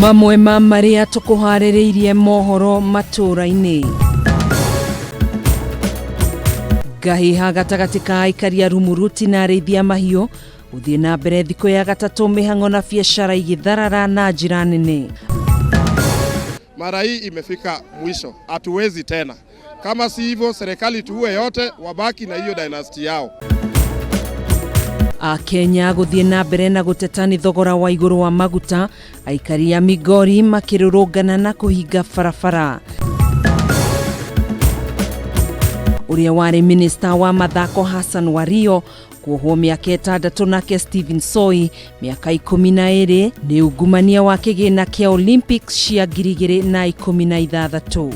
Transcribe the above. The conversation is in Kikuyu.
Mamwe ma marĩa tũkũharĩrĩirie mohoro matũũra-inĩ. Ngahĩha gatagatĩ ka aikari a Rumuruti na arĩithi a mahiũ gũthiĩ na mbere thikũ ya gatatũ mĩhang'o na biacara igĩtharara na njĩra nene. Mara hii imefika mwisho, hatuwezi tena. Kama si hivyo, serikali tuue yote, wabaki na hiyo dynasty yao. Akenya gũthiĩ na mbere na gũteta nĩ thogora wa igũrũ wa maguta, aikari a Migori makĩrũrũngana na kũhinga barabara. Ũrĩa warĩ minista wa mathako Hassan Wario kuohwo mĩaka ĩtandatũ nake Stephen Soi mĩaka 12 nĩ ungumania wa kĩgĩna kĩa Olympics cia 2016.